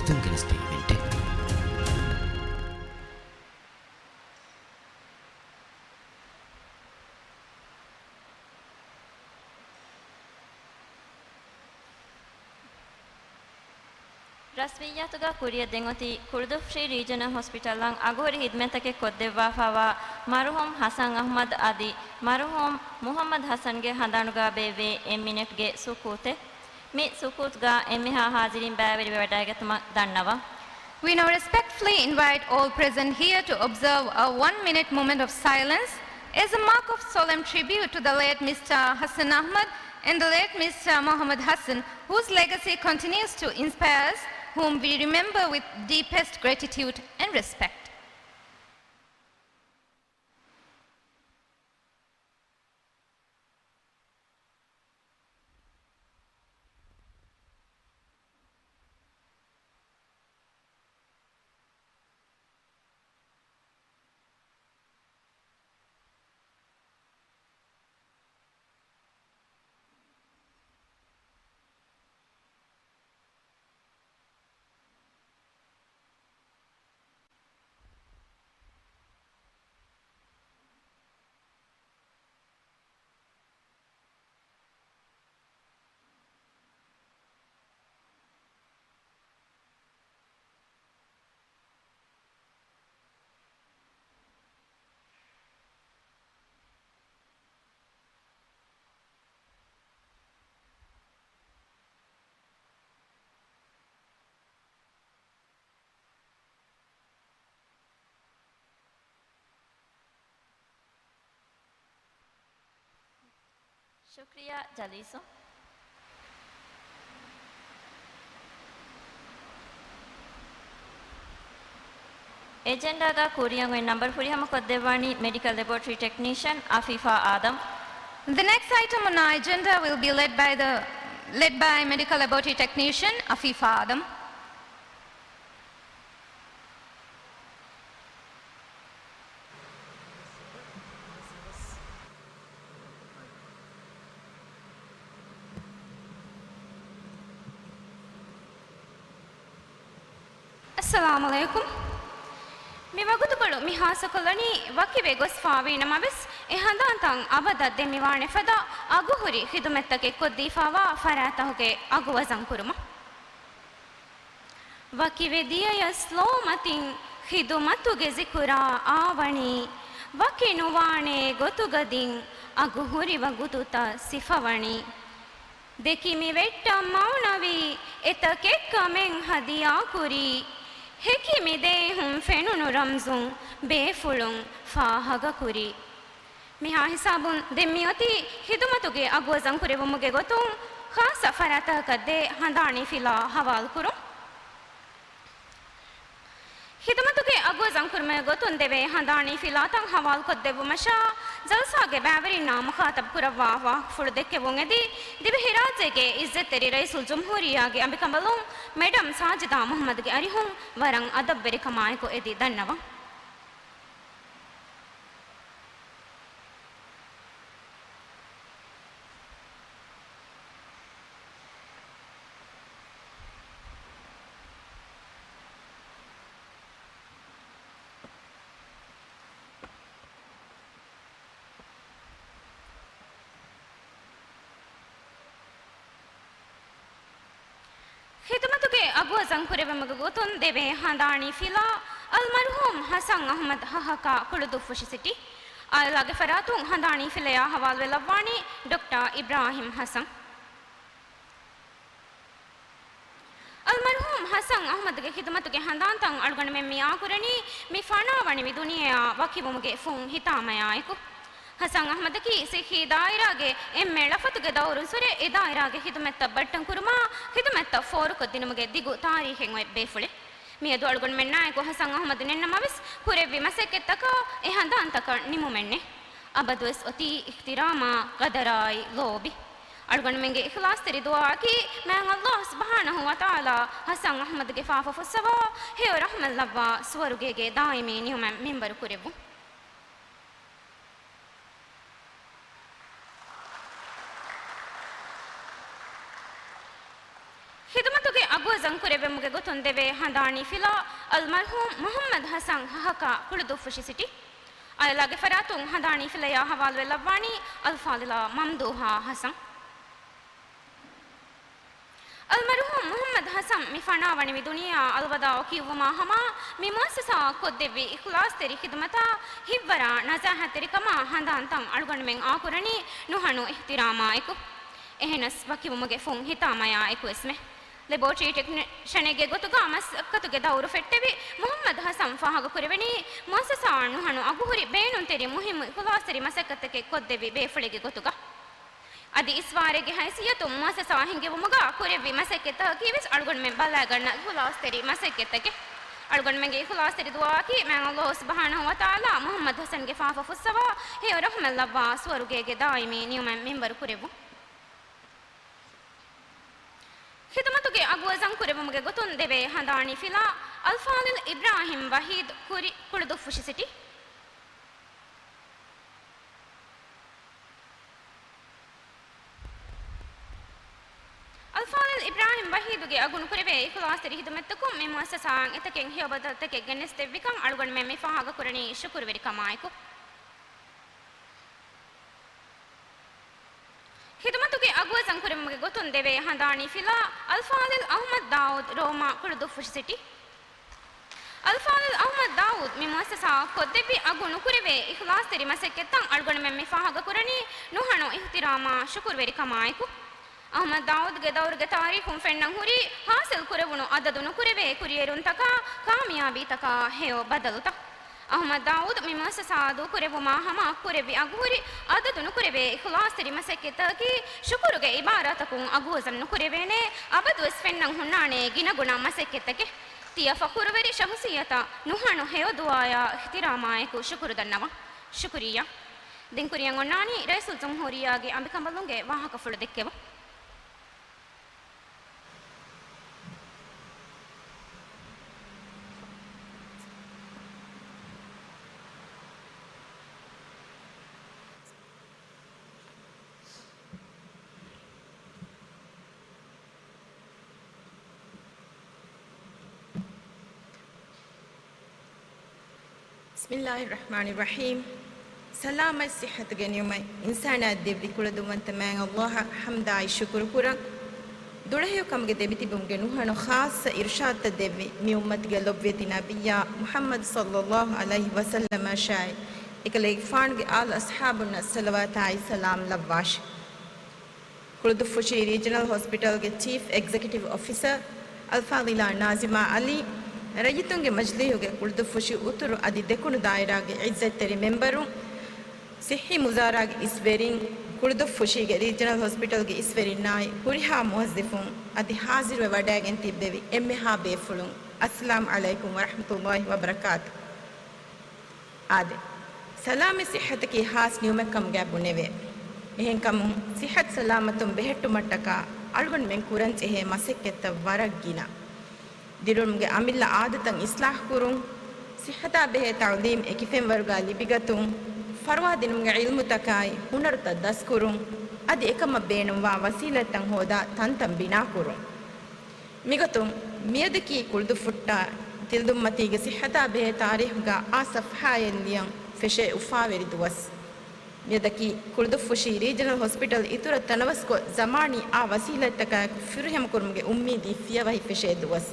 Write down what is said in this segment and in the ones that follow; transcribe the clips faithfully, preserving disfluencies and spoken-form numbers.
ތުންގެނެސްދިޔަ އިވެންޓެއް. ރަސްމިއްޔާތުގަ ކުރިއަށް ދެން އޮތީ ކުޅުދުއްފުށި ރީޖަނަލް ހޮސްޕިޓަލަށް އަގުހުރި ހިދުމަތްތަކެއް ކޮށްދެއްވާފައިވާ މަރުހޫމް ހަސަން އަޙްމަދު އަދި މަރުހޫމް މުޙައްމަދު ހަސަންގެ ހަނދާނުގަ ބޭއްވޭ އެއް މިނެޓްގެ ސުކޫތެއް. މި ސުކޫތުގަ އެންމެހާ ހާޒިރީން ބައިވެރިވެވަޑައިގަތުމަށް ދަންނަވަން. We now respectfully invite all present here to observe a one-minute moment of silence as a mark of solemn tribute to the late Mister Hassan Ahmad and the late Mister Mohammad Hassan, whose legacy continues to inspire us, whom we remember with deepest gratitude and respect. ޝުކްރިޔާ ޖަލީސު. އެޖެންޑާގަ ކުރިއަށް އޮތް ނަންބަރު ފުރިހަމަ ކޮށްދެއްވާނީ މެޑިކަލް ލެބޯޓްރީ ޓެކްނީޝަން އަފީފާ އާދަމް. The next item on our agenda will be led by the, led by medical laboratory technician Afifa Adam. އައްސަލާމު ޢަލައިކުމް. މި ވަގުތުކޮޅު މި ހާއްސަކޮށްލަނީ ވަކިވެ ގޮސްފާވީ ނަމަވެސް، އެ ހަނދާންތައް އަބަދަށް ދެމިވާނެ ފަދަ އަގުހުރި ޚިދުމަތްތަކެއް ކޮށްދީފާވާ ފަރާތްތަކުގެ އަގު ވަޒަންކުރުމަށް. ވަކިވެ ދިޔަޔަސް ލޯމަތިން ޚިދުމަތުގެ ޒިކުރާ އާވަނީ، ވަކި ނުވާނޭ ގޮތުގަ ދިން އަގުހުރި ވަގުތުތައް ސިފަވަނީ. ދެ ކިމި ވެއްޓަށް މަޢުނަވީ އެތަކެއްކަމެއް ހަދިޔާކުރީ، ހެކި މި ދޭހުން ފެނުނު ރަމްޒުން ބޭފުޅުން ފާހަގަކުރީ. މިހާ ހިސާބުން ދެން މިއޮތީ ޚިދުމަތުގެ އަގު ވަޒަންކުރެއްވުމުގެ ގޮތުން ޚާއްޞަ ފަރާތްތަކަށް ދޭ ހަނދާނީ ފިލާ ހަވާލުކުރުން. ޚިދުމަތުގެ އަގު ވަޒަންކުރުމުގެ ގޮތުން ދެވޭ ހަނދާނީ ފިލާތައް ހަވާލުކޮށްދެއްވުމަށާ، ޖަލްސާގެ ބައިވެރިންނާ މުޚާޠަބު ކުރައްވާ ވާހަކަފުޅު ދެއްކެވުން އެދި، ދިވެހިރާއްޖޭގެ ޢިއްޒަތްތެރި ރައީސުލްޖުމްހޫރިއްޔާގެ އަނބިކަނބަލުން މެޑަމް ސާޖިދާ މުޙައްމަދުގެ އަރިހުން ވަރަށް އަދަބުވެރިކަމާއެކު އެދި ދަންނަވަން. ޚިދުމަތުގެ އަގު ވަޒަން ކުރެއްވުމުގެ ގޮތުން ދެވޭ ހަނދާނީ ފިލާ އަލްމަރްޙޫމް ޙަސަން އަޙްމަދު ހަހަކާ ކުޅުދުއްފުށި ސިޓީ. އާއިލާގެ ފަރާތުން ހަނދާނީ ފިލަޔާ ހަވާލުވެލައްވާނީ ޑޮކްޓަރ އިބްރާހިމް ޙަސަން. އަލްމަރްޙޫމް ޙަސަން އަޙްމަދުގެ ޚިދުމަތުގެ ހަނދާންތައް އަޅުގަނޑުމެން މި އާކުރަނީ، މި ފަނާވަނި މި ދުނިޔެއާ ވަކިވުމުގެ ފުން ހިތާމަޔާއެކު. ޙަސަން އަޙްމަދަކީ ޞިއްޙީ ދާއިރާގެ އެންމެ ޅަފަތުގެ ދައުރުންސުރެ އެ ދާއިރާގެ ޚިދުމަތްތައް ބައްޓަން ކުރުމާ، ޚިދުމަތްތައް ފޯރުކޮށްދިނުމުގެ ދިގު ތާރީޚެއް އޮތް ބޭފުޅެއް. މިއަދު އަޅުގަނޑުމެންނާއެކު ޙަސަން އަޙްމަދު ނެތްނަމަވެސް، ކުރެއްވި މަސައްކަތްތަކާ އެ ހަނދާންތަކަށް ނިމުމެއްނެތް. އަބަދުވެސް އޮތީ އިޙްތިރާމާ ޤަދަރާއި ލޯބި. އަޅުގަނޑުމެންގެ އިޚްލާޞްތެރި ދުޢާއަކީ، މާތް ﷲ ސުބްޙާނަހޫ ވަތަޢާލާ ޙަސަން އަޙްމަދުގެ ފާފަ ފުއްސަވާ، ހެޔޮ ރަޙްމަތް ލައްވާ، ސުވަރުގޭގެ ދާއިމީ ނިޢުމަތް މިންވަރު ކުރެއްވުން. ޚިދުމަތުގެ އަގު ޒަންކުރެއްވުމުގެ ގޮތުން ދެވޭ ހަނދާނީ ފިލާ އަލްމަރްޙޫމް މުޙައްމަދު ޙަސަން ހަހަކާ ކުޅުދުއްފުށި ސިޓީ. އައިލާގެ ފަރާތުން ހަނދާނީ ފިލަޔާ ހަވާލުވެ ލައްވާނީ އަލްފާޟިލާ މަމްދޫޙާ ޙަސަން. އަލްމަރްޙޫމް މުޙައްމަދު ޙަސަން މި ފަނާވަނިވި ދުނިޔެއާ އަލްވަދާޢު ކިޔުއްވުމާ ހަމަ މި މުއައްސަސާއަށް ކޮށްދެއްވި އިޚްލާޞްތެރި ޚިދުމަތާ ހިތްވަރާ ނަޒާހަތްތެރިކަމާ ހަނދާންތައް އަޅުގަނޑުމެން އާކުރަނީ ނުހަނު އިޙްތިރާމާއެކު. އެހެނަސް ވަކިވުމުގެ ފުން ހިތާމަޔާ އެކުވެސްމެ. ލެބޯޓްރީ ޓެކްނިޝަނެއްގެ ގޮތުގަ މަސައްކަތުގެ ދައުރު ފެއްޓެވި މުޙައްމަދު ޙަސަން ފާހަގަކުރެވެނީ، މުއައްސަސާއަށް ނުހަނު އަގުހުރި ބޭނުންތެރި މުހިއްމު އިޚްލާޞްތެރި މަސައްކަތްތަކެއް ކޮށްދެއްވި ބޭފުޅެއްގެ ގޮތުގަ. އަދި އިސްވާރެއްގެ ހައިސިއްޔަތުން މުއައްސަސާ ހިންގެވުމުގަ ކުރެއްވި މަސައްކަތްތަކަކީވެސް އަޅުގަނޑުމެން ބަލާގަންނަ އިޚްލާޞްތެރި މަސައްކަތްތަކެއް. އަޅުގަނޑުމެންގެ އިޚްލާޞްތެރި ދުޢާއަކީ މާތް ﷲ ސުބްޙާނަހޫ ވަތަޢާލާ މުޙައްމަދު ޙަސަންގެ ފާފަ ފުއްސަވާ، ހެޔޮ ރަޙްމަތް ލައްވާ، ސުވަރުގޭގެ ދާއިމީ ނިޢުމަތް މިންވަރު ކުރެއްވުން. ޚިދުމަތުގެ އަގުވަޒަން ކުރެއްވުމުގެ ގޮތުން ދެވޭ ހަނދާނީ ފިލާ، އަލްފާޟިލް އިބްރާހިމް ވަޙީދު ކުރި ކުޅުދުއްފުށި ސިޓީ. އަލްފާޟިލް އިބްރާހިމް ވަޙީދުގެ އަގު ނުކުރެވޭ އިޚްލާޞްތެރި ޚިދުމަތްތަކުން މި މުއައްސަސާއަށް އެތަކެއް ހެޔޮ ބަދަލުތަކެއް ގެނެސްދެއްވިކަން އަޅުގަނޑުމެން މި ފާހަގަކުރަނީ ޝުކުރުވެރިކަމާއެކު. ޚިދުމަތުގެ އަގުވަޒަން ކުރެއްވުމުގެ ގޮތުން ދެވޭ ހަނދާނީ ފިލާ، އަލްފާޟިލް އަޙްމަދު ދާއޫދު ރޯމާ ކުޅުދުއްފުށި ސިޓީ. އަލްފާޟިލް އަޙްމަދު ދާއޫދު މި މުއައްސަސާއަށް ކޮށްދެއްވި އަގު ނުކުރެވޭ އިޚްލާޞްތެރި މަސައްކަތްތައް އަޅުގަނޑުމެން މި ފާހަގަކުރަނީ ނުހަނު އިޙްތިރާމާ ޝުކުރުވެރިކަމާއެކު. އަޙްމަދު ދާއޫދުގެ ދައުރުގެ ތާރީޚުން ފެންނަން ހުރީ ހާސިލް ކުރެވުނު އަދަދު ނުކުރެވޭ ކުރިއެރުންތަކާ ކާމިޔާބީތަކާ ހެޔޮ ބަދަލުތައް. އަޙްމަދު ދާއޫދު މި މުއައްސަސާ ދޫކުރެއްވުމާ ހަމަ ކުރެއްވި އަގުހުރި އަދަދު ނުކުރެވޭ އިޚްލާޞްތެރި މަސައްކަތްތަކަކީ ޝުކުރުގެ އިބާރާތަކުން އަގުވަޒަން ނުކުރެވޭނެ، އަބަދުވެސް ފެންނަން ހުންނާނެ ގިނަގުނަ މަސައްކަތްތަކެއް. ތިޔަ ފަޚުރުވެރި ޝަޚުޞިއްޔަތަށް ނުހަނު ހެޔޮ ދުޢާޔާ އިޙްތިރާމާއެކު ޝުކުރު ދަންނަވަން. ޝުކުރިއްޔާ. ދެން ކުރިއަށް އޮންނާނީ ރައީސުލް ޖުމްހޫރިއްޔާގެ އަނބިކަނބަލުންގެ ވާހަކަފުޅު ދެއްކެވުން. بسم الله الرحمن الرحيم. ސަލާމަތް ޞިއްޙަތުގެ ނިޢުމަތް އިންސާނާއަށް ދެއްވި ކުޅަދުންވަންތަ މާތް ﷲ އަށް ޙަމްދާއި ޝުކުރު ކުރަން. ދުޅަހެޔޮކަމުގެ ދެމިތިބުމުގެ ނުހަނު ޚާއްޞަ އިރުޝާދުތައް ދެއްވި މި އުއްމަތުގެ ލޮބުވެތި ނަބިއްޔާ މުޙައްމަދު ޞައްލައްލާހު ޢަލައިހި ވަސައްލަމަށާއި، އެކަލޭގެފާނުގެ އާލު އަޞްޙާބުންނަށް ޞަލަވާތާއި ސަލާމް ލައްވާށި. ކުޅުދުއްފުށި ރީޖަނަލް ހޮސްޕިޓަލްގެ ޗީފް އެގްޒެކެޓިވް އޮފިސަރ އަލްފާޟިލާ ނާޒިމާ ޢަލީ، ރައްޔިތުންގެ މަޖިލީހުގެ ކުޅުދުއްފުށި އުތުރު އަދި ދެކުނު ދާއިރާގެ ޢިއްޒަތްތެރި މެމްބަރުން، ޞިއްޙީ ވުޒާރާގެ އިސްވެރިން، ކުޅުދުއްފުށީގެ ރީޖަނަލް ހޮސްޕިޓަލްގެ އިސްވެރިންނާއި، ހުރިހާ މުވައްޒަފުން އަދި ޙާޟިރުވެ ވަޑައިގެން ތިއްބެވި އެންމެހާ ބޭފުޅުން، އައްސަލާމް ޢަލައިކުމް ވަރަޙްމަތުﷲ ވަބަރަކާތު. އާދެ، ސަލާމަތް ޞިއްޙަތަކީ ޚާއްޞަ ނިޢުމަތްކަމުގައި ބުނެވޭ. އެހެންކަމުން، ޞިއްޙަތު ސަލާމަތުން ބެހެއްޓުމަށްޓަކާ އަޅުގަނޑުމެން ކުރަންޖެހޭ މަސައްކަތްތައް ވަރަށް ގިނަ. ދިރިއުޅުމުގެ އަމިއްލަ އާދަތައް އިޞްލާޙުކުރުން، ޞިއްޙަތާ ބެހޭ ތަޢުލީމް އެކި ފެންވަރުގައި ލިބިގަތުން، ފަރުވާ ދިނުމުގެ ޢިލްމުތަކާއި ހުނަރުތައް ދަސްކުރުން، އަދި އެކަމަށް ބޭނުންވާ ވަސީލަތްތައް ހޯދާ ތަންތަން ބިނާކުރުން. މިގޮތުން، މިއަދަކީ ކުޅުދުއްފުށާ ތިލަދުންމަތީގެ ޞިއްޙަތާ ބެހޭ ތާރީޚުގަ އާ ޞަފްޙާއެއް ލިޔަން ފެށޭ އުފާވެރި ދުވަސް. މިއަދަކީ ކުޅުދުއްފުށީ ރީޖަނަލް ހޮސްޕިޓަލް އިތުރަށް ތަނަވަސްކޮށް، ޒަމާނީ އާ ވަސީލަތްތަކާއެކު ފުރިހަމަކުރުމުގެ އުއްމީދީ ފިޔަވަހި ފެށޭ ދުވަސް.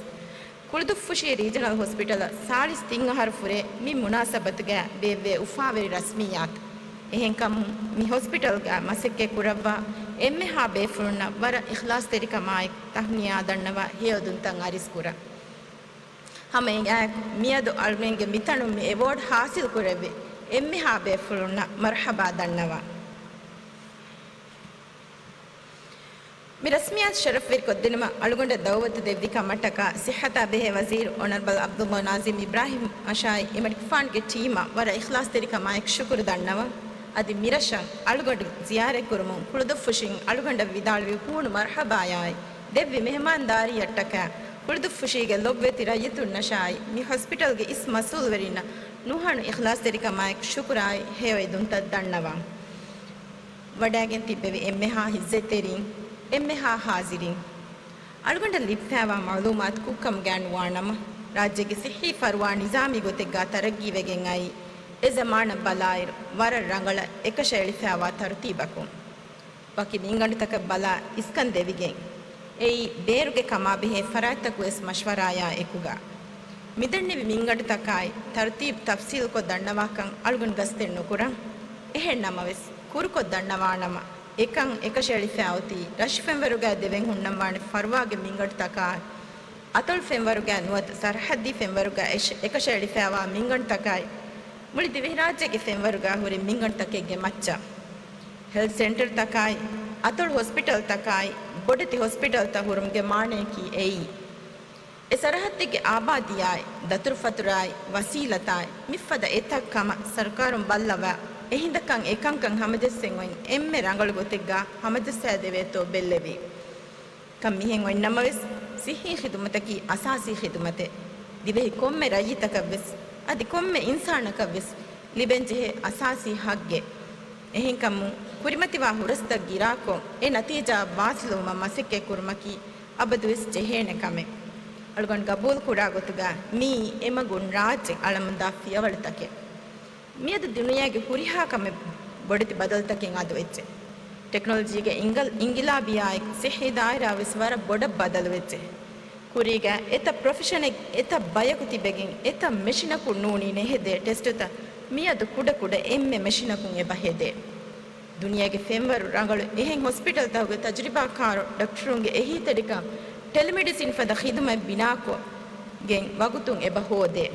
ކުޅުދުއްފުށީ ރީޖަނަލް ހޮސްޕިޓަލަށް ސާޅީސް ތިން އަހަރު ފުރޭ މި މުނާސަބަތުގައި ބޭއްވޭ އުފާވެރި ރަސްމިއްޔާތު. އެހެންކަމުން، މި ހޮސްޕިޓަލްގަ މަސައްކަތް ކުރައްވާ އެންމެހާ ބޭފުޅުންނަށް ވަރަށް އިޚްލާޞްތެރިކަމާއެކު ތަހުނިޔާ ދަންނަވާ ހެޔޮ އެދުންތައް އަރިސް ކުރަން. ހަމައެއާއެކު، މިއަދު އަޅުގަނޑުގެ މިތަނުން މި އެވޯޑް ޙާޞިލް ކުރެއްވި އެންމެހާ ބޭފުޅުންނަށް މަރްޙަބާ ދަންނަވާ. މި ރަސްމިއްޔާތު ޝަރަފުވެރިކޮށްދިނުމަށް އަޅުގަނޑަށް ދަޢުވަތު ދެއްވި ކަމަށްޓަކާ ޞިއްޙަތާ ބެހޭ ވަޒީރު އޮނަރަބަލް ޢަބްދުﷲ ނާޒިމް އިބްރާހިމް އަށާއި އެމަނިކުފާނުގެ ޓީމަށް ވަރަށް އިޚްލާޞްތެރިކަމާއެކު ޝުކުރު ދަންނަވަން. އަދި މިރަށަށް އަޅުގަނޑު ޒިޔާރަތް ކުރުމުން ކުޅުދުއްފުށިން އަޅުގަނޑަށް ވިދާޅުވި ހޫނު މަރްޙަބާޔާއި، ދެއްވި މެހެމާންދާރީއަށްޓަކާ ކުޅުދުއްފުށީގެ ލޮބުވެތި ރައްޔިތުންނަށާއި، މި ހޮސްޕިޓަލްގެ އިސް މަސްއޫލުވެރިންނަށް ނުހަނު އިޚްލާޞްތެރިކަމާއެކު ޝުކުރާއި ހެޔޮ އެދުންތައް ދަންނަވަން. ވަޑައިގެން ތިއްބެވި އެންމެހާ ޢިއްޒަތްތެރިން، އެންމެހާ ޙާޟިރީން. އަޅުގަނޑަށް ލިބިފައިވާ މައުލޫމާތު ކުށްކަމުގައި ނުވާނަމަ، ރާއްޖޭގެ ސިއްހީ ފަރުވާ ނިޒާމީ ގޮތެއްގާ ތަރައްގީވެގެން އައީ، އެ ޒަމާނަށް ބަލާއިރު، ވަރަށް ރަނގަޅަށް އެކަށައެޅިފައިވާ ތަރުތީބަކުން. ވަކި މިންގަނޑުތަކަށް ބަލާ އިސްކަން ދެވިގެން، އެއީ ބޭރުގެ ކަމާ ބެހޭ ފަރާތްތަކުވެސް މަޝްވަރާޔާ އެކުގަ. މިދަންނެވި މިންގަނޑުތަކާއި ތަރުތީބު ތަފްސީލުކޮށް ދަންނަވާކަން އަޅުގަނޑު ގަސްތެއް ނުކުރަން. އެހެން ނަމަވެސް، ކުރުކޮށް ދަންނަވާނަމަ، އެކަން އެކަށައެޅިފައި އޮތީ ރަށު ފެންވަރުގައި ދެވެން ހުންނަންވާނެ ފަރުވާގެ މިންގަނޑުތަކާއި، އަތޮޅު ފެންވަރުގައި ނުވަތަ ސަރަހައްދީ ފެންވަރުގައި އެށ-، އެކަށައެޅިފައިވާ މިންގަނޑުތަކާއި، މުޅި ދިވެހިރާއްޖޭގެ ފެންވަރުގައި ހުރި މިންގަނޑުތަކެއްގެ މައްޗަށް. ހެލްތު ސެންޓަރުތަކާއި، އަތޮޅު ހޮސްޕިޓަލްތަކާއި، ބޮޑެތި ހޮސްޕިޓަލްތައް ހުރުމުގެ މާނަޔަކީ އެއީ. އެ ސަރަހައްދެއްގެ އާބާދީއާއި، ދަތުރުފަތުރާއި، ވަސީލަތާއި، މިފަދަ އެތައް ކަމަށް ސަރުކާރުން ބައްލަވާ، އެހިނދަކަށް އެކަންކަން ހަމަޖައްސަން އޮތް އެންމެ ރަނގަޅު ގޮތެއްގާ ހަމަޖައްސައިދެވޭތޯ ބެއްލެވި. ކަން މިހެން އޮތްނަމަވެސް، ސިއްހީ ޚިދުމަތަކީ އަސާސީ ޚިދުމަތެއް. ދިވެހި ކޮންމެ ރައްޔިތަކަށްވެސް، އަދި ކޮންމެ އިންސާނަކަށްވެސް ލިބެންޖެހޭ އަސާސީ ހައްގެއް. އެހެންކަމުން، ކުރިމަތިވާ ހުރަސްތައް ގިރާކޮށް، އެ ނަތީޖާއަށް ވާސިލުވުމަށް މަސައްކަތްކުރުމަކީ އަބަދުވެސް ޖެހޭނެ ކަމެއް. އަޅުގަނޑު ގަބޫލުކުރާ ގޮތުގަ މިއީ އެމަގުން ރާއްޖެ އަޅަމުންދާ ފިޔަވަޅުތަކެއް. މިއަދު ދުނިޔޭގެ ހުރިހާ ކަމެއް ބޮޑެތި ބަދަލުތަކެއް އަދު ވެއްޖެ. ޓެކްނޮލޮޖީގެ އިންގަލް-، އިންގިލާބިއާއެކު ސިއްހީ ދާއިރާވެސް ވަރަށް ބޮޑަށް ބަދަލުވެއްޖެ. ކުރީގަ އެތައް ޕްރޮފެޝަނެއް، އެތައް ބަޔަކު ތިބެގެން، އެތައް މެޝިނަކުން ނޫނީ ނެހެދޭ ޓެސްޓުތައް މިއަދު ކުޑަކުޑަ އެންމެ މެޝިނަކުން އެބަ ހެދޭ. ދުނިޔޭގެ ފެންވަރު ރަނގަޅު އެހެން ހޮސްޕިޓަލްތަކުގެ ތަޖުރިބާކާރު ޑޮކްޓަރުންގެ އެހީތެރިކަން ޓެލެމެޑިސިން ފަދަ ޚިދުމަތް ބިނާކޮށްގެން ވަގުތުން އެބަ ހޯދޭ.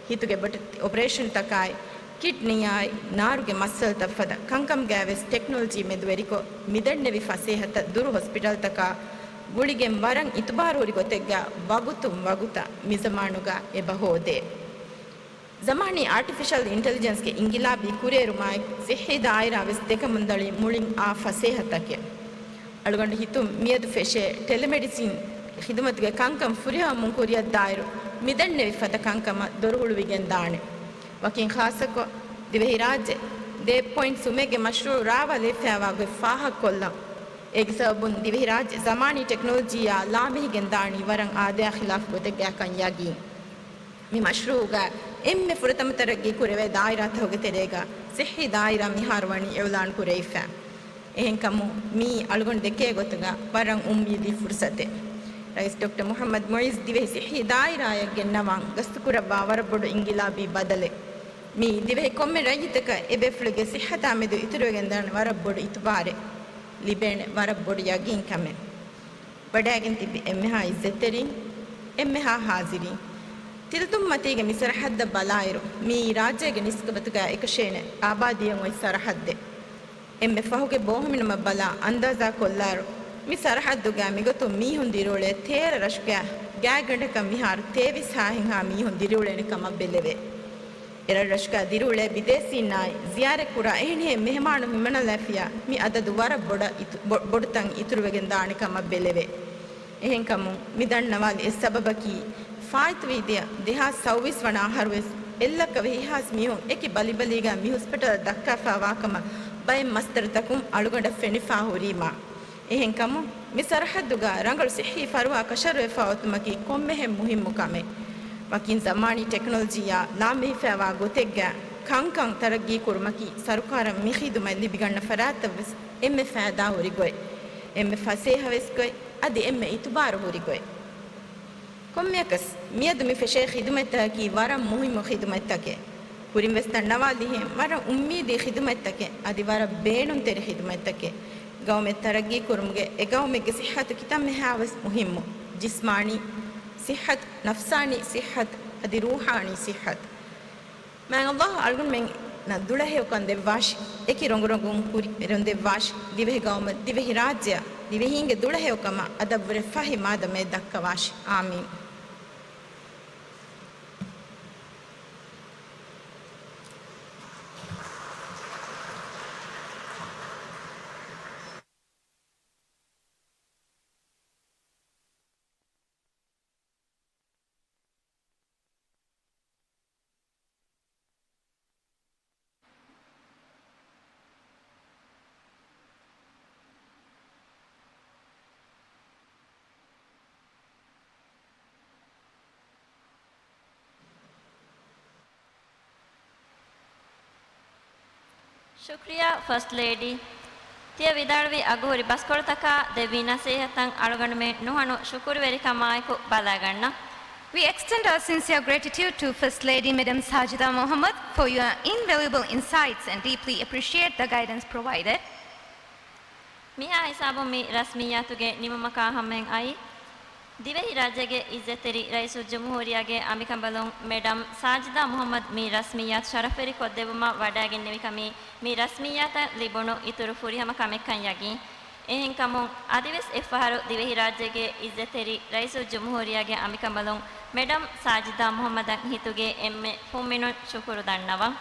ހިތުގެ ބޮޑެތި އޮޕަރޭޝަންތަކާއި، ކިޑްނީއާއި، ނާރުގެ މައްސަލަތައް ފަދަ ކަންކަމުގައިވެސް ޓެކްނޮލޮޖީ މެދުވެރިކޮށް، މިދަންނެވި ފަސޭހަތައް ދުރު ހޮސްޕިޓަލްތަކާ ގުޅިގެން ވަރަށް އިތުބާރުހުރި ގޮތެއްގަ ވަގުތުން ވަގުތަށް މިޒަމާނުގަ އެބަ ހޯދޭ. ޒަމާނީ އާޓިފިޝަލް އިންޓެލިޖެންސްގެ އިންގިލާބީ ކުރިއެރުމާއެކު، ސިއްހީ ދާއިރާވެސް ދެކަމުންދަޅީ މުޅިން އާ ފަސޭހަތަކެއް. އަޅުގަނޑު ހިތުން މިއަދު ފެށޭ ޓެލެމެޑިސިން ޚިދުމަތުގެ ކަންކަން ފުރިހަމަވުމުން ކުރިއަށްދާއިރު، މިދަންނެވި ފަދަ ކަންކަމަށް ދޮރުހުޅުވިގެން ދާނެ. ވަކިން ޚާއްޞަކޮށް، ދިވެހިރާއްޖެ ދޭއް ޕޮއިންޓް ސުމެއްގެ މަޝްރޫއު ރާވާލެވިފައިވާ ގޮތް ފާހަގަކޮށްލަން. އޭގެ ސަބަބުން ދިވެހިރާއްޖެ ޒަމާނީ ޓެކްނޮލޮޖީއާ ލާމެހިގެން ދާނީ ވަރަށް އާދަޔާ ޚިލާފު ގޮތެއްގައިކަން ޔަގީން. މި މަޝްރޫއުގަ އެންމެ ފުރަތަމަ ތަރައްގީ ކުރެވޭ ދާއިރާތަކުގެ ތެރޭގަ ސިއްހީ ދާއިރާ މިހާރު ވަނީ އިޢުލާން ކުރެވިފަ. އެހެންކަމުން މިއީ އަޅުގަނޑު ދެކޭ ގޮތުގަ ވަރަށް އުއްމީދީ ފުރުސަތެއް. ރައީސް ޑޮކްޓަރ މުޙައްމަދު މުޢިއްޒު ދިވެހި ސިއްހީ ދާއިރާއަށް ގެންނަވާން ގަސްތުކުރައްވާ ވަރަށް ބޮޑު އިންގިލާބީ ބަދަލެއް. މިއީ ދިވެހި ކޮންމެ ރައްޔިތަކަށް އެބޭފުޅެއްގެ ސިއްހަތާ މެދު އިތުރުވެގެންދާނެ ވަރަށް ބޮޑު އިތުބާރެއް، ލިބޭނެ ވަރަށް ބޮޑު ޔަގީންކަމެއް. ވަޑައިގެން ތިބި އެންމެހާ އިއްޒަތްތެރިން، އެންމެހާ ހާޒިރީން، ތިލަތުން މަތީގެ މި ސަރަހައްދަށް ބަލާއިރު، މިއީ ރާއްޖޭގެ ނިސްބަތުގައި އެކަށޭނެ އާބާދީއަށް އޮތް ސަރަހައްދެއް. އެންމެ ފަހުގެ ބޯހިމިނަމަށް ބަލާ އަންދާޒާ ކޮށްލާއިރު، މި ސަރަހައްދުގައި މިގޮތުން މީހުން ދިރިއުޅޭ ތޭރަ ރަށުގައި ގާތްގަނޑަކަށް މިހާރު ތޭވީސް ހާހެއްހާ މީހުން ދިރިއުޅޭނެ ކަމަށް ބެލެވޭ. އެރަށްރަށުގަ ދިރިއުޅޭ ބިދޭސީންނާއި ޒިޔާރަތްކުރާ އެހެނިހެން މެހެމާނު ހިމަނަލައިފިއްޔާ މި އަދަދު ވަރަށް ބޮޑަށް އިތު-، ބޮ-، ބޮޑުތަން އިތުރުވެގެން ދާނެ ކަމަށް ބެލެވޭ. އެހެންކަމުން މި ދަންނަވާލި އެއް ސަބަބަކީ، ފާއިތުވީ ދެ-، ދެހާސް ސައުވީސް ވަނަ އަހަރުވެސް އެއްލައްކަ ވިހި ހާސް މީހުން އެކި ބަލިބަލީގަ މި ހޮސްޕިޓަލަށް ދައްކާފައިވާކަމަށް ބައެއް މަސްދަރުތަކުން އަޅުގަނޑަށް ފެނިފަ ހުރީމާ. އެހެންކަމުން، މި ސަރަހައްދުގަ ރަނގަޅު ސިއްހީ ފަރުވާ ކަށަވަރުވެފަ އޮތުމަކީ ކޮންމެހެން މުހިއްމު ކަމެއް. ވަކިން ޒަމާނީ ޓެކްނޮލޮޖީއާ ލާމެހިފައިވާ ގޮތެއްގަ ކަންކަން ތަރައްގީ ކުރުމަކީ ސަރުކާރަށް މި ޚިދުމަތް ލިބިގަންނަ ފަރާތްތައްވެސް އެންމެ ފައިދާހުރި ގޮތް، އެންމެ ފަސޭހަވެސް ގޮތް، އަދި އެންމެ އިތުބާރު ހުރި ގޮތް. ކޮންމެއަކަސް، މިއަދު މި ފެށޭ ޚިދުމަތްތަކަކީ ވަރަށް މުހިއްމު ޚިދުމަތްތަކެއް. ކުރިންވެސް ދަންނަވާލިހެން ވަރަށް އުއްމީދީ ޚިދުމަތްތަކެއް އަދި ވަރަށް ބޭނުންތެރި ޚިދުމަތްތަކެއް. ގައުމެއް ތަރައްގީ ކުރުމުގެ އެ ގައުމެއްގެ ސިއްހަތު ކިތަންމެހާވެސް މުހިއްމު. ޖިސްމާނީ ސިއްހަތު، ނަފްސާނީ ސިއްހަތު އަދި ރޫޙާނީ ސިއްހަތު. މާތް ﷲ އަޅުގަނޑުމެންނަށް ދުޅަހެޔޮކަން ދެއްވާށި، އެކި ރޮނގުރޮނގުން ކުރިއެރުން ދެއްވާށި، ދިވެހި ގައުމަށް، ދިވެހި ރާއްޖެއަށް، ދިވެހީންގެ ދުޅަހެޔޮކަމަށް އަދަށްވުރެ ފަހި މާދަމައެއް ދައްކަވާށި. އާމީން. ޝުކްރިޔާ ފަސްޓް ލޭޑީ. ތިޔަ ވިދާޅުވި އަގުހުރި ބަސްކޮޅުތަކާ ދެއްވި ނަސޭހަތަށް އަޅުގަނޑުމެން ނުހަނު ޝުކުރުވެރިކަމާއެކު ބަލާގަންނަ. We extend our sincere gratitude to First Lady Madam Sajida Mohammad for your invaluable insights and deeply appreciate the guidance provided. މިހާ ހިސާބުން މި ރަސްމިއްޔާތުގެ ނިމުމަކާ ހަމައިން އައީ، ދިވެހިރާއްޖޭގެ އިއްޒަތްތެރި ރައީސުލްޖުމްހޫރިއްޔާގެ އަނބިކަނބަލުން މެޑަމް ސާޖިދާ މުހައްމަދު މި ރަސްމިއްޔާތު ޝަރަފްވެރި ކޮށްދެއްވުމަށް ވަޑައިގެންނެވިކަމީ، މި ރަސްމިއްޔާތަށް ލިބުނު އިތުރު ފުރިހަމަ ކަމެއްކަން ޔަގީން. އެހެންކަމުން، އަދިވެސް އެއްފަހަރު ދިވެހިރާއްޖޭގެ އިއްޒަތްތެރި ރައީސުލްޖުމްހޫރިއްޔާގެ އަނބިކަނބަލުން މެޑަމް ސާޖިދާ މުހައްމަދަށް ހިތުގެ އެންމެ ފުންމިނުން ޝުކުރު ދަންނަވަން.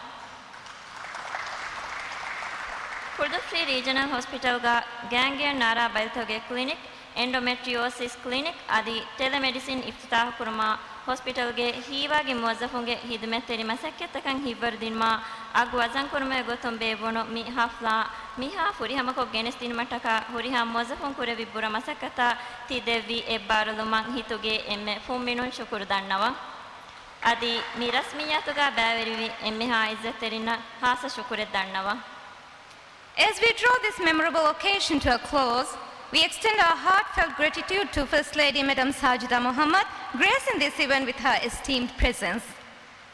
ކުޅުދުއްފުށީ ރީޖަނަލް ހޮސްޕިޓަލްގަ ގޭންގްރީން ނާރާ ބައިތަކުގެ ކްލިނިކް، އެންޑޮމެޓްރިއޯސިސް ކްލިނިކް އަދި ޓެލެމެޑިސިން އިފްތިތާހުކުރުމާ، ހޮސްޕިޓަލްގެ ހީވާގި މުވައްޒަފުންގެ ހިދުމަތްތެރި މަސައްކަތްތަކަށް ހިތްވަރުދިނުމާ، އަގު ވަޒަންކުރުމުގެ ގޮތުން ބޭއްވުނު މި ހަފްލާ މިހާ ފުރިހަމަކޮށް ގެނެސްދިނުމަށްޓަކާ ހުރިހާ މުވައްޒަފުން ކުރެއްވި ބުރަ މަސައްކަތަށް ތި ދެއްވި އެއްބާރުލުމަށް ހިތުގެ އެންމެ ފުންމިނުން ޝުކުރު ދަންނަވަން. އަދި މި ރަސްމިއްޔާތުގަ ބައިވެރިވި އެންމެހާ އިއްޒަތްތެރިންނަށް ޚާއްޞަ ޝުކުރެއް ދަންނަވަން. As we draw this memorable occasion to a close, we extend our heartfelt gratitude to First Lady Madam Sajida Muhammad, gracing this event with her esteemed presence.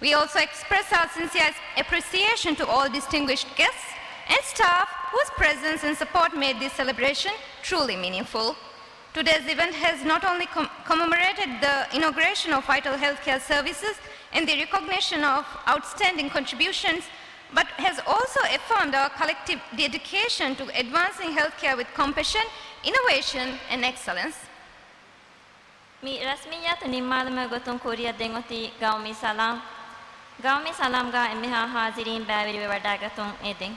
We also express our sincere appreciation to all distinguished guests and staff whose presence and support made this celebration truly meaningful. Today's event has not only com-, commemorated the inauguration of vital healthcare services and the recognition of outstanding contributions, but has also affirmed our collective dedication to advancing healthcare with compassion, innovation, and excellence. މި ރަސްމިއްޔާތު ނިންމާލުމުގެ ގޮތުން ކުރިއަށް ދެން އޮތީ ގައުމީ ސަލާމް. ގައުމީ ސަލާމްގަ އެންމެހާ ހާޒިރީން ބައިވެރިވެ ވަޑައިގަތުން އެދެން.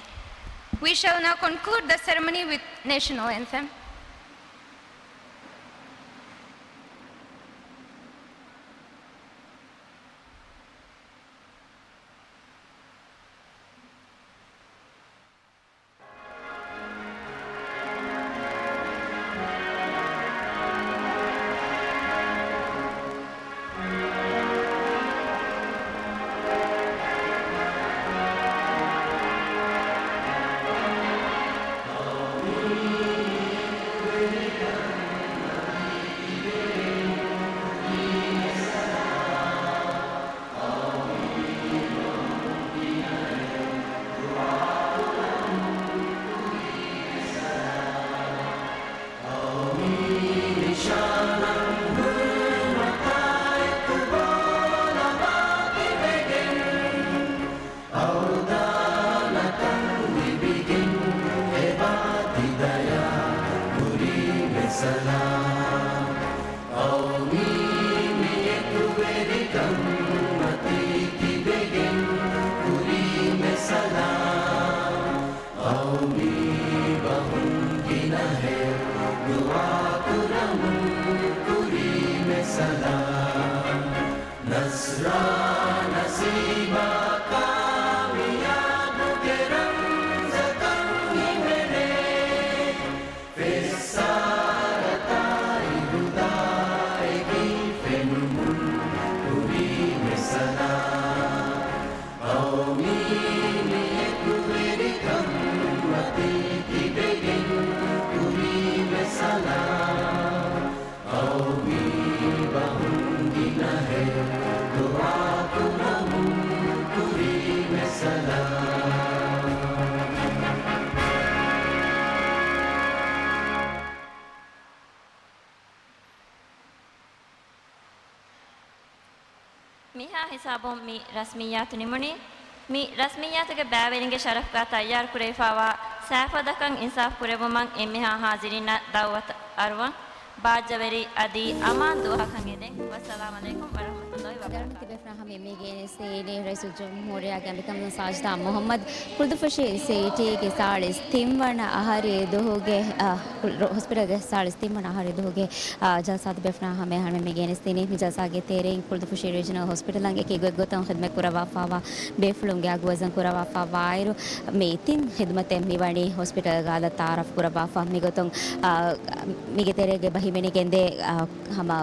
We shall now conclude the ceremony with national anthem. ސަލާމް. ޤައުމީ މިއެކުވެރިކަން މަތީ ތިބެގެން ކުރީމެ ސަލާމް. ޤައުމީ ބަހުން ގިނަހެއް ދުޢާކުރަމުން ކުރީމެ ސަލާމް. ނަޞްރާ ނަސީބާ ކާމިޔާބުގެ ރަމްޒަކަށް ހިމެނޭ. ފެއްސާރަ ތާއިދު ދާއެކީ ފެނުމުން ކުރީމެ ސަލާމް. ޤައުމީ މިއެކުވެރިކަން މަތީ ތިބެގެން ކުރީމެ ސަލާމް. ޤައުމީ ބަހުން ގިނަހެއް ދުޢާކުރަމުން ކުރީމެ ސަލާމް. މިހާ ހިސާބުން މި ރަސްމިއްޔާތު ނިމުނީ. މި ރަސްމިއްޔާތުގެ ބައިވެރިންގެ ޝަރަފުގަ ތައްޔާރުކުރެވިފައިވާ ސައިފަދަކަން އިންސާފު ކުރެއްވުމަށް އެންމެހާ ހާޒިރީންނަށް ދައުވަތު އަރުވަން. ބާއްޖަވެރި އަދި އަމާން ދުވަހަކަށް އެދެން. ވައްސަލާމް ޢަލައިކުމް ވަރަޙްމަތުﷲ ވަބަރަކާތުހު. ހަމަ މި ގެނެސްދިނީ ރައީސުލްޖުމްހޫރިއްޔާގެ އަނބިކަނބަލުން ސާޖިދާ މުޙައްމަދު. ކުޅުދުއްފުށި ސީޓީގެ ސާޅީސް ތިން ވަނަ އަހަރީ ދުހުގެ، އަ، ކު-، ރޮ-، ހޮސްޕިޓަލްގެ ސާޅީސް ތިން ވަނަ އަހަރީ ދުހުގެ، އަ، ޖަލްސާ ތިބޭފުޅުންނާ ހަމަޔަށް އަޅުގަނޑުމެން މި ގެނެސްދިނީ. މި ޖަލްސާގެ ތެރެއިން ކުޅުދުއްފުށި ރީޖަނަލް ހޮސްޕިޓަލަށް އެކި ގޮތްގޮތުން ޚިދުމަތް ކުރައްވާފައިވާ ބޭފުޅުންގެ އަގު ވަޒަން ކުރައްވާފައިވާއިރު، މި ތިން ޚިދުމަތެއް މިވަނީ ހޮސްޕިޓަލްގަ އަލަށް ތަޢާރަފް ކުރައްވާފަ. މިގޮތުން، އަ، މީގެ ތެރޭގަ އެބަ ހިމެނިގެންދޭ، އަ، ހަމަ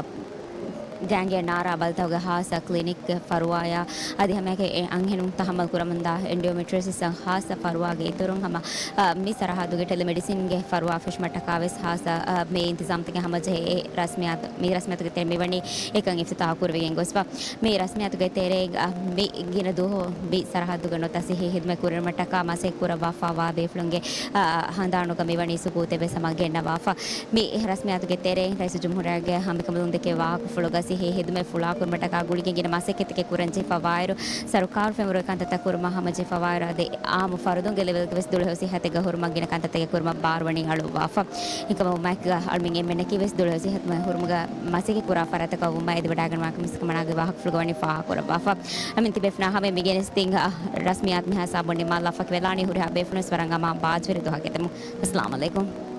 ގޭންގެ ނާރާ ބަލިތަކުގެ ހާއްސަ ކްލިނިކްގެ ފަރުވާޔާ އަދި ހަމައެކަނި އެ އަންހެނުން ތަހައްމަލް ކުރަމުންދާ އެންޑޯމެޓްރިއޮސިސްއަށް ހާއްސަ ފަރުވާގެ އިތުރުން ހަމަ، އަ، މި ސަރަހައްދުގެ ޓެލެމެޑިސިންގެ ފަރުވާ ފެށުމަށްޓަކާ ވެސް ހާއްސަ، އަ، މި އިންތިޒާމްތަކެއް ހަމަޖެހޭ. އެ ރަސްމިއްޔާތު، މި ރަސްމިއްޔާތުގެ ތެރެއިން މިވަނީ އެކަން އިފްތިތާހު ކުރެވިގެން ގޮސްފަ. މި ރަސްމިއްޔާތުގެ ތެރެއިން، އަ، މި ގިނަ ދުވަހު މި ސަރަހައްދުގަ ނުވަތަ ސިއްހީ ހިދުމަތް ކުރެވުމަށްޓަކާ މަސައްކަތް ކުރައްވާފައިވާ ބޭފުޅުންގެ، އަ، ހަނދާނުގަ މިވަނީ ސުކޫތެއް ވެސް ހަމަ ގެންނަވާފަ. މި ރަސްމިއްޔާތުގެ ތެރެއިން ރައީސުލްޖުމްހޫރިއްޔާގެ ހަމައެކަނި ބަލަންދެކެވި ވާހަކަފުޅުގަ ސިއްހީ ހިދުމަތް ފުޅާކުރުމަށްޓަކާ ގުޅިގެން ގިނަ މަސައްކަތްތަކެއް ކުރަން ޖެހިފަވާއިރު، ސަރުކާރު ފެންވަރުގެ ކަންތައްތައް ކުރުމަށް ހަމަޖެހިފަވާއިރު، އަދި އާއްމު ފަރުދުންގެ ލެވެލްގަ ވެސް ދުޅަހެޔޮ ސިއްހަތެއްގަ ހުރުމަށް ގިނަ ކަންތައްތަކެއް ކުރުމަށް ބާރުވަނީ އަޅުއްވާފަ. އެކަމަކު މާތް އަޅުމެން އެންމެންނަކީ ވެސް ދުޅަހެޔޮ ސިއްހަތު ހުރުމުގަ މަސައްކަތް ކުރާ ފަރާތްތަކަށް ވުމާ އެދިވަޑައިގަންނަވާ ކަމަށް ވެސް ކަމަނާގެ ވާހަކަފުޅުގަ ވަނީ ފާހަގަކުރައްވާފަ. އަމިއްލަ ތިބޭފުޅުންނާ ހަމައަށް މި ގެނެސްދިން، އަ، ރަސްމިއްޔާތު މިހާ ހިސާބުން ނިންމާލާފަ ވެލާނީ. ހުރިހާ ބޭފުޅުން ވެސް ވަރަށް އަމާން ބާއްޖަވެރި ދުވަހަކަށް އެދެމުން. އައްސަލާމު ޢަލައިކުމް.